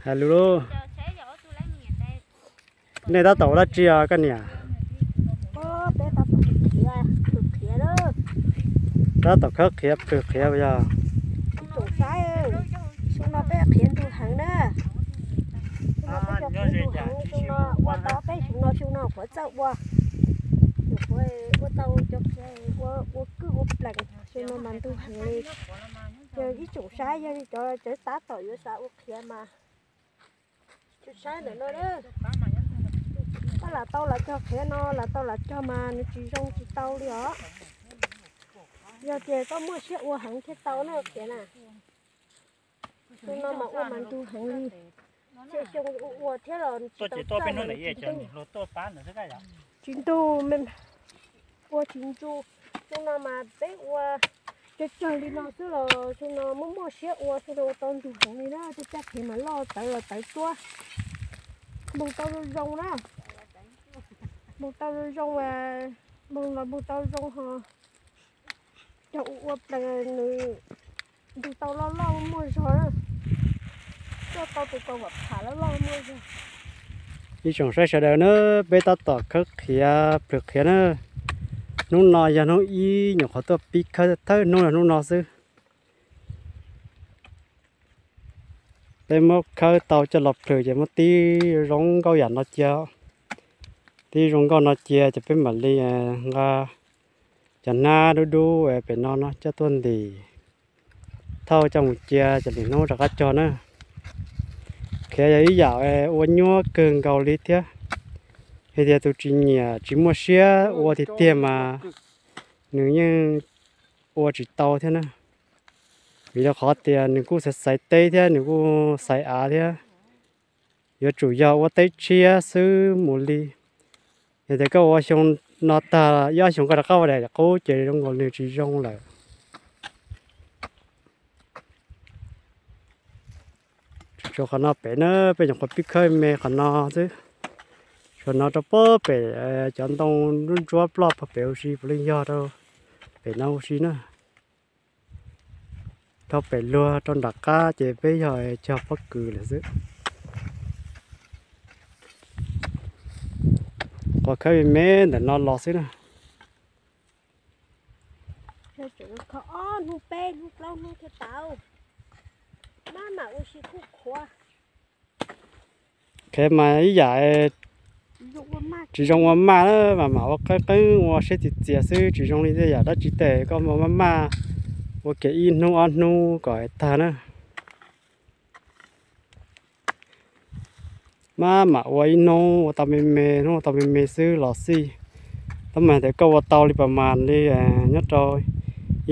Hais lus, nej tab tom ua dab tsi os koj niam? Peb tab tom khiav, plhws khiav na. Tab tom khawb khiav plhws khiav yog. Tsoom saib, xyoo no peb khiav ntug heev na. Xyoo no peb cov khiav ntug heev, xyoo no ua tau peb xyoo no, xyoo no qhuav txawj ua. Ua tau cov khiav ua kwj ua plees, xyoo no mas ntug heev li. Yog ib tsoom saib, yog li cov, cov tab tom yuav xav ua khiav mas tsis saib ntawm no na. Koj lam tau lam cog khiav no, lam tau lam cog mas nws tsis zoo tsis tau li os. Yog tias koj muaj siab ua heev thiaj tau na khiav na. Xyoo no mas ua mas ntug heev li. Xyoo ua ua thiab los tsis tau txawj, tsis ntug, ua tsis ntug. Xyoo no mas peb ua cog cog li no xwb los xyoo no muaj muaj siab ua, xyoo no ua tau ntug heev li na, tej caj khiav mas loj tawv los tawv tuab. Npog tau zoo zoo na, npog tau zoo zoo, npog los npog tau zoo ho. Cog ua ua plees nws ntug tau loj loj muaj zog na. Coj tau tus kaus vam pham loj loj muaj zog. Ib tsoom saib sawv daws na, peb tab tom khawb khiav plhws khiav na. Hnub no yog hnub ib nyuam qhuav tuaj pib khawb thawj hnub yog hnub no xwb. Peb muab khawb tau coj los plhws ces muab tib zoo nkauj yam no cia. Tib zoo nkauj no cia ces peb mam li nqa cov hnab dub dub pem no no coj tuaj ntim thauj coj mus cia ces lwm hnub rov qab cog na. Khiav yog ib yam ua nyuaj kawg nkaus li thiab. Hais tias tus tsis nyiam tsis muaj siab ua tiag tiag mas nws yeej ua tsis tau thiab na. Vim rau qhov tias nws kuj xaiv xaiv teb thiab nws kuj xaiv av thiab. Yuav tsum yog ua teb tshiab xwb mus li. Yog tias koj ua xyoo no tag ib ob xyoos koj rov qab ua daim qub ces zoo nkaus nws tsis zoo lawm. Tsuas qhov no pem na, peb nyuam qhuav pib khawb me qhov no xwb. Tsuas no rau pem cov ntoo ntsuab ntsuab ploj pem huv si puav leej yog rau pem no huv si na. Dhau pem luag rau nram qab ces peb yog cog pob kws lawm xwb. Qhov khawb me me ntawm no los xwb na. Kho ob hnub peb hnub plaub hnub thiaj tau. Maj mam ua si kuj qhuav. Khiav mas ib yam tsis zoo ua maj na, mas mam ua qeeb qeeb ua siab txias txias xwb, tsis zoo li tej yam dab tsi tej, koj maj maj ua kiag ib hnub ob hnub kom tag na. Maj mam ua ib hnub ua tau me me, hnub ua tau me me xwb los xij. Tab mas tias koj ua tau li pas mas li nyob rau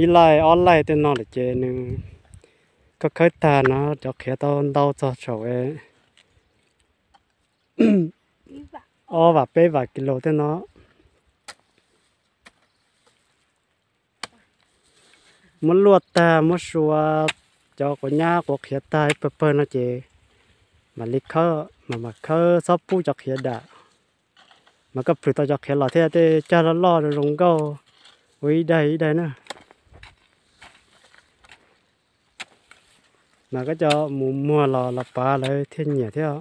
ib laij ob laij tej no lawm ces nws, koj khawb tag no cov khiav tau ntau txog saum ob vam peb vam kis lus tej no. Muab luaj tag muab sua cov quav nyab quav qhiav tag ib pawg pawg no ces mam li khawb, mas mam khawb txhob pub cov qhiav dam. Mas koj plhws tau cov qhiav los thiaj tej cag loj loj zoo zoo nkauj ua ib daim ib daim na. Mas koj cov mus muag los los pav lawv thiaj nyiam thiab.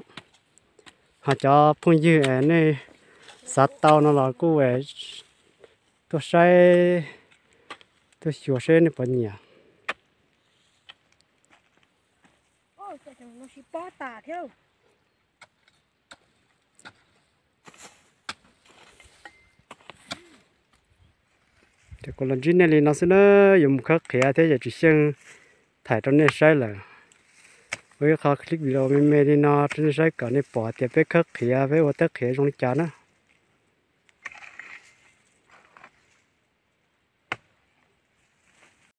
Ho cov phooj ywg nej xav tau no los kuj tuaj saib, tuaj xyuas seb nej puas nyiam. Ces kuv los ntsib nej li no xwb na, yuav mus khawb qhiav thiab yawm tsis xyeej thaij rau nej saib lawm. Ua ib qho clip video me me li no rau nej saib kom nej pom tias peb khawb qhiav peb ua teb qhiav zoo li cas na.